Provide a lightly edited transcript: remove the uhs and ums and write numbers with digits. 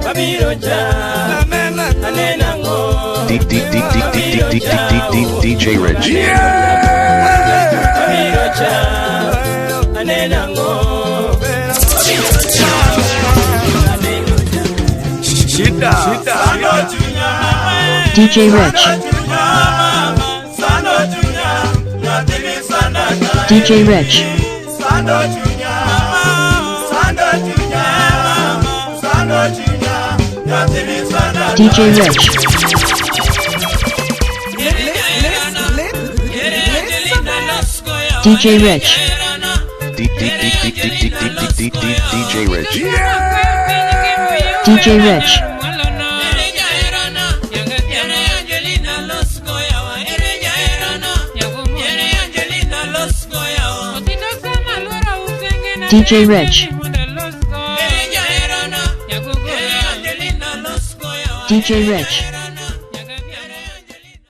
D D D D D D D D D D DJ Rich. DJ Rich. DJ Rich. DJ Rich. DJ Rich. D D D D D D D D D D DJ Rich. DJ Rich. DJ Rich. DJ Rich.